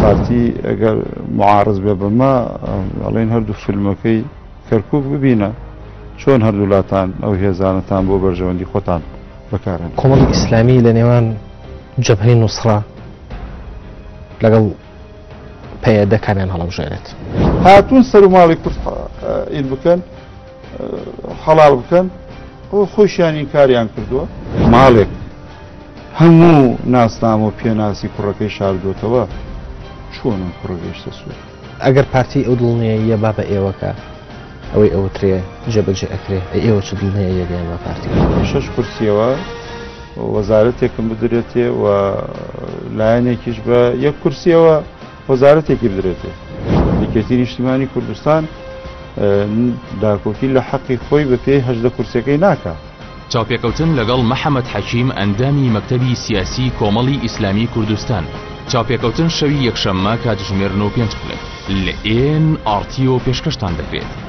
پارتی ئەگەر معارز بێ بەمە ئەڵێن هەردوو فیلمەکەی کەرکک ببینە چۆن هەردوولاتان ئەو هێزانەتان بۆ بەرژەوەندی خۆتان بەکارن. کۆمەڵی ئیسلامی لە نێوان جەبهەی نوسڕە لەگەڵ پەیەدە کامیان هەڵەبژێرێت؟ هاتوون سەر و ماڵی کورد ئین بکەن حەڵاڵ بکەن ئەو خۆشیان ئینکاریان کردووە. ماڵێک هەموو ناسنامە و پێناسی کوڕەکەی شاردۆتەوە چۆن ئەم کوڕە گەیشتە سوێد؟ ئەگەر پارتی ئەو دڵنیاییە با بە ئێوە کە ئەوەی ئەوترێ جێبەجێ ئەکرێ، ئەی ئێوە چ دڵنیاییەک ئەیەن بە پارتی؟ بە شەش کورسیەوە وەزارەتێکم بدرێتێ و لایەنێکیش بە یەک کورسیەوە وەزارەتێکی بدرێتێ. یەکێتی نیشتیمانی کوردستان داکۆکی لە حەقی خۆی بە پێی 18 کورسیەکەی ناکا. چاوپێکەوتن لەگەڵ محەمەد حەکیم ئەندامی مەکتەبی سیاسی کۆمەڵی ئیسلامی کوردستان چاوپێکەوتن شەوی یەکشەممە کاتژمێر نۆ و پێنج خولەک لە ئێن ئاڕ تیەوە پێشکەشتان دەکرێت.